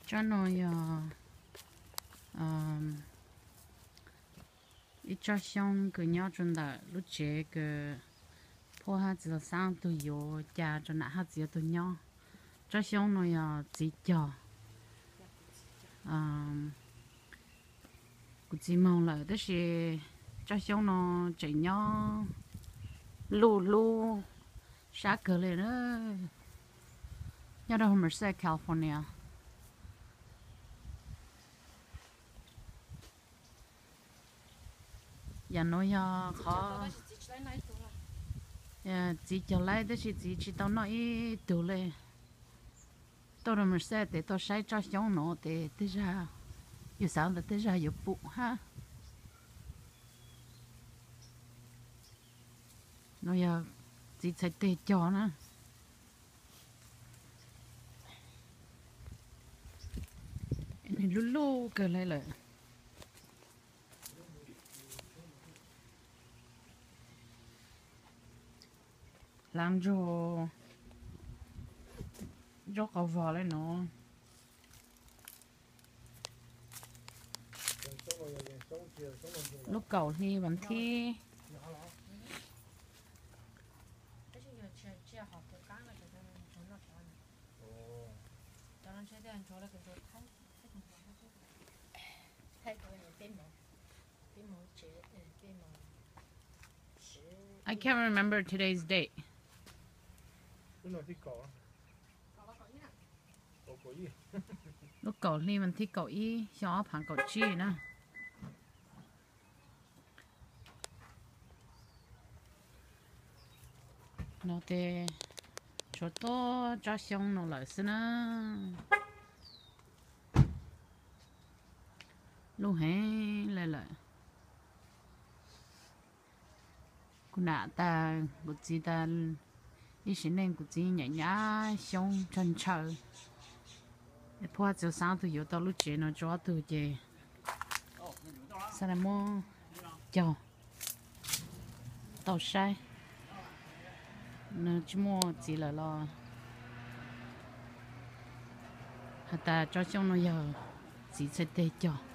Tsob no yog ib tsob xyoob kws nyob rua ntawm lub tsev kws phuab hab txiv xaab tug yuav ca rua nam hab txiv yuav tug nyob. Tsob xyoob no yog txiv cog. Kuv txiv moog lawm tab sis tsob xyoob no tseem nyob luj hlub sab kawg le na. Nyob rau Merced, California. Yam nuav yog qhov txiv cog laib tab sis txiv tsi tau noj ib tug le. Tuaj rau Merced tes tuaj saib tsob xyoob nuav tes tej zag yus xaav ntawd tej zag yuav pum hab. Nuav yog txiv txhais teg cog na. Nwg luj luj kawg le lawm. Hlaav ntsuag zaub qau vog le nuav. Lub kaum hli vas thib. I can't remember today's date. Lub kaum hli vas thib kaum ib xyoo ob phav kaum tsib na. No tes tshuav tuab tsob xyoob no lawm xwb na. Luj heev le lawm. Kuv nam tas kuv txiv tas ib sim neej kuv txiv nyam nyab xyoob ntshaw ntshaw. Phuab txiv xaab tug yuav tau lub tsev no rua ob tug ces xaav le muab cog tau saib. Nws tsi muaj txiv lawm los has tas tsob xyoob no yog txiv txhais teg cog.